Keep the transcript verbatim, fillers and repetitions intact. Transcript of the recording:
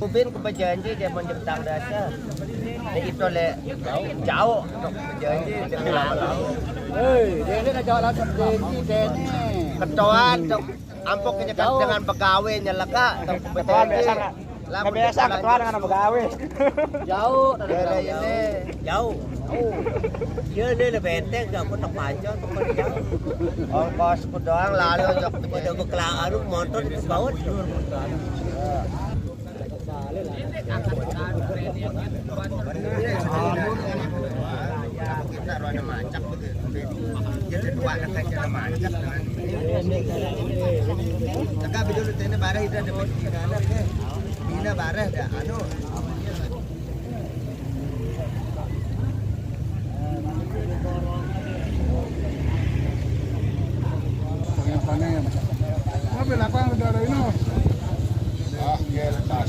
Ubin ku bejanji dia mau jeptang dasa. Nek itu le jauh tok bejanji dia lama-lama. Hei, dia ni nak jauh langsung janji dia ni. Ketua tok ampok ke nyekat dengan pegawai nyeleka tok bejanji. Lah biasa ketua dengan pegawai. Jauh dari ini. Jauh. Oh. Iya, dia lebih enteng, gak aku terpanjang, aku udah jauh. Ongkos ku doang lalu ojok. Udah gue kelar, aduh, motor di bawah. Kita rohnya mancak begitu. Jadi dua anak aja mancak dengan ini. Teka bidul tene bareh ida ada di mana ke? Bina bareh dah, anu. Panen. Apa belakang negara ini? Ah, ya, tas.